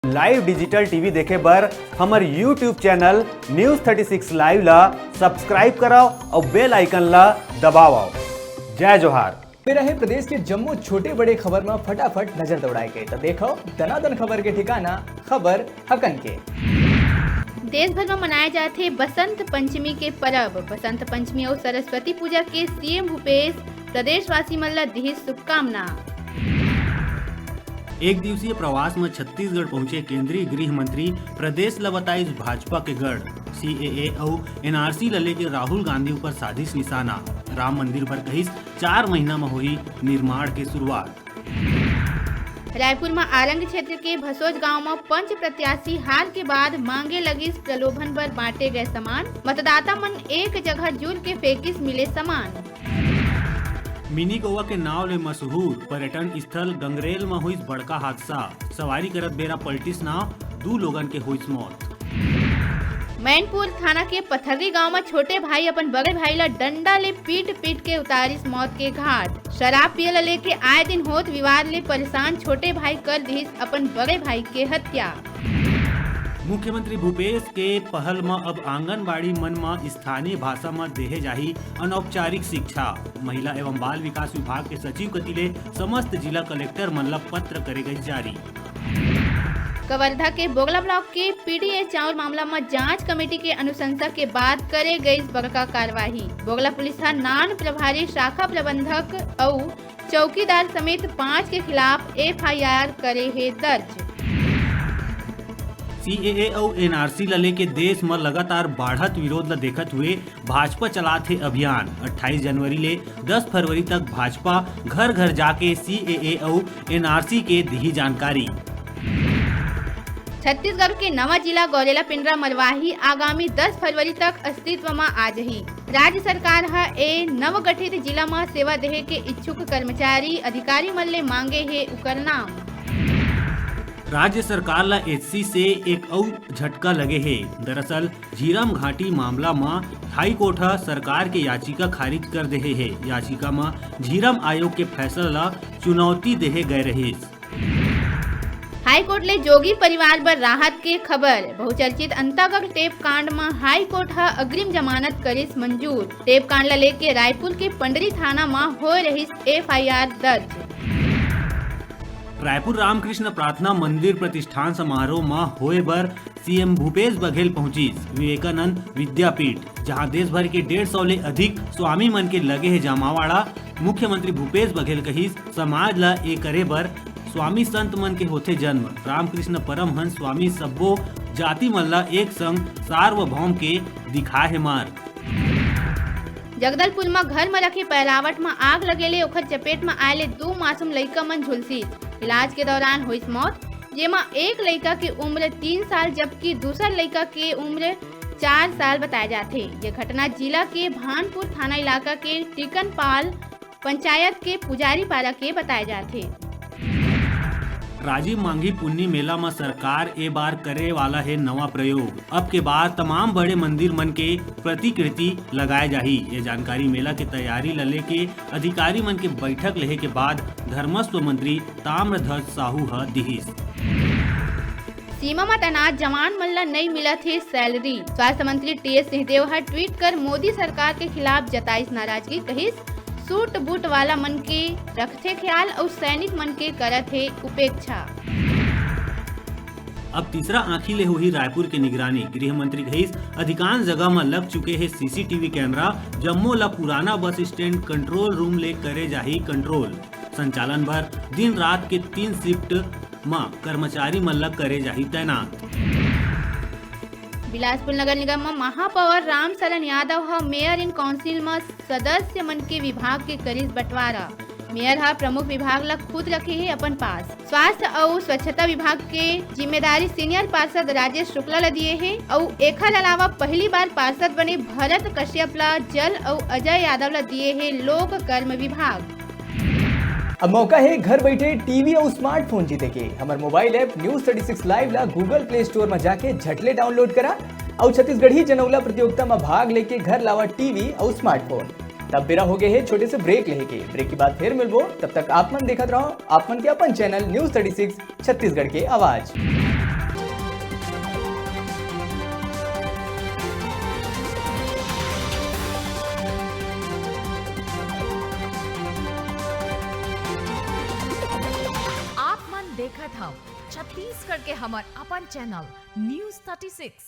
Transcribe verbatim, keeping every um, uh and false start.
Live digital T V देखे बर हमर YouTube channel News thirty six Live ला subscribe करव अउ bell icon ला दबावव। जय जोहार। मेरा है प्रदेश के जम्मो छोटे बड़े खबर म फटाफट नजर दौड़ाए के, त देखव दनादन खबर के ठिकाना खबर हकन के। देश भर म मनाए जाथे बसंत पंचमी के परब। बसंत पंचमी अउ सरस्वती पूजा के सीएम भूपेश प्रदेशवासी मन ल दिहिस शुभकामना। एक दिवसीय प्रवास म छत्तीसगढ़ पहुंचे केंद्रीय गृह मंत्री, प्रदेश ल बताइस भाजपा के गढ़। सीएए अउ एनआरसी ल लेके राहुल गांधी ऊपर साधिस निशाना। राम मंदिर बर कहिस चार महीना म होही निर्माण के शुरुआत। रायपुर म आरंग क्षेत्र के भसोज गांव म पंच प्रत्याशी हार के बाद मांगे लगिस प्रलोभन बर बांटे गए सामान। मतदाता मन एक जगह जुर के फेंकिस मिले सामान। मिनी गोवा के नाव ले मशहूर पर्यटन स्थल गंगरेल म होइस बड़का हादसा। सवारी करत बेरा पलटिस नाव, दू लोगन के होइस मौत। मैनपुर थाना के पथर्री गांव म छोटे भाई अपन बड़े भाई ल डंडा ले पीट पीट के उतारिस मौत के घाट। शराब पिए ल लेके आए दिन होत विवाद ले परेशान छोटे भाई कर दिहिस अपन बड़े भाई के हत्या। मुख्यमंत्री भूपेश के पहल म अब आंगनबाड़ी मन म स्थानीय भाषा म देहे जाही अनौपचारिक शिक्षा। महिला एवं बाल विकास विभाग के सचिव कति ले समस्त जिला कलेक्टर मन ल पत्र करे गइस जारी। कवर्धा के बोगला ब्लॉक के पीडीए चाउर मामला म जांच कमेटी के अनुशंसा के बाद करे गइस बड़का कार्यवाही। बोगला पुलिस ह नान प्रभारी शाखा प्रबंधक अउ चौकीदार समेत पांच के खिलाफ एफआईआर करे हे दर्ज। सीएए अउ एनआरसी ल लेके देश म लगातार बाढ़त विरोध ल देखत हुए भाजपा चलात हे अभियान। अट्ठाईस जनवरी ले दस फरवरी तक भाजपा घर घर जाके सीएए अउ एनआरसी के दिही जानकारी। छत्तीसगढ़ के नवा जिला गौरेला पेंड्रा मरवाही आगामी दस फरवरी तक अस्तित्व म आ जही। राज्य सरकार ह ए नवगठित जिला म सेवा देहे के इच्छुक कर्मचारी, अधिकारी मन ले मांगे हे उकर नाम। राज्य सरकार ल एचसी से एक अउ झटका लगे हे। दरअसल झीरम घाटी मामला म हाई कोर्ट ह सरकार के याचिका खारिज कर देहे हे। याचिका म झीरम आयोग के फैसला ल चुनौती देहे गए रहिस। हाई कोर्ट ले जोगी परिवार बर राहत के खबर। बहुचर्चित अंतागढ़ टेप कांड म हाई कोर्ट ह अग्रिम जमानत करिस मंजूर। टेप कांड ल लेके रायपुर के पंडरी थाना म होए रहिस एफआईआर दर्ज। रायपुर रामकृष्ण प्रार्थना मंदिर प्रतिष्ठान समारोह म होए बर सीएम भूपेश बघेल पहुंचिस विवेकानंद विद्यापीठ, जहां देश भर के डेढ़ सौ ले अधिक स्वामी मन के लगे हे जमावाड़ा। मुख्यमंत्री भूपेश बघेल कहिस, समाज ल ए करे बर स्वामी संत मन के होथे जन्म। रामकृष्ण परमहंस स्वामी सब्बो जाति मन ल एक संग सार्वभौम के दिखाए हे मार्ग। जगदलपुर म घर म रखे पैरावट म आग लगे ले ओखर चपेट म आए ले दू मासूम लइका मन झुलसिस। इलाज के दौरान होइस मौत, जेमा एक लइका के उम्र तीन साल जबकि दूसर लइका के उम्र चार साल बताए जाथे। ये घटना जिला के भानपुर थाना इलाका के टिकनपाल पंचायत के पुजारी पारा के बताए जाथे। राजिम मांगी पुन्नी मेला म सरकार ए बार करे वाला हे नवा प्रयोग। अब के बार तमाम बड़े मंदिर मन के प्रतिकृति लगाए जाही। ये जानकारी मेला के तैयारी ल लेके अधिकारी मन के बैठक लेहे के बाद धर्मस्व मंत्री ताम्रध्वज साहू ह दिहिस। सीमा म तैनात जवान मन ल नइ मिलत हे सैलरी। स्वास्थ्य मंत्री टीएस सिंहदेव ह ट्वीट कर मोदी सरकार के खिलाफ जताइस नाराजगी, कहिस, सूट बूट वाला मन के रखथे ख्याल अउ सैनिक मन के करत हे उपेक्षा। अब तीसरा आंखी ले होही रायपुर के निगरानी। गृह मंत्री कहिस, अधिकांश जगह म लग चुके हे सीसीटीवी कैमरा, जम्मो ल पुराना बस स्टैंड कंट्रोल रूम ले करे जाही कंट्रोल। संचालन बर दिन रात के तीन शिफ्ट म कर्मचारी मन ल करे जाही तैनात। बिलासपुर नगर निगम म महापौर रामशरण यादव ह मेयर इन काउंसिल म सदस्य मन के विभाग के करिस बंटवारा। मेयर ह प्रमुख विभाग ल खुद रखे हे अपन पास। स्वास्थ्य अउ स्वच्छता विभाग के जिम्मेदारी सीनियर पार्षद राजेश शुक्ला ल दिए हे अउ एखर अलावा पहली बार पार्षद बने भरत कश्यप ल जल अउ अजय यादव ल दिए हे लोक कर्म विभाग। अब मौका हे घर बइठे टीवी अउ स्मार्टफोन जीते के। हमर mobile app News thirty six Live ला Google Play Store म जाके झट ले डाउनलोड करा अउ छत्तीसगढ़ी जनउला प्रतियोगिता म भाग लेके घर लावा टीवी अउ स्मार्टफोन। तब बेरा हो गए हे छोटे से ब्रेक लेहे के। ब्रेक के बाद फिर मिलबो, तब तक आप मन देखत रहो आप मन के अपन channel News thirty six Chhattisgarh के आवाज। देखत हव छत्तीसगढ़ के हमर अपन चैनल न्यूज़ थर्टी सिक्स।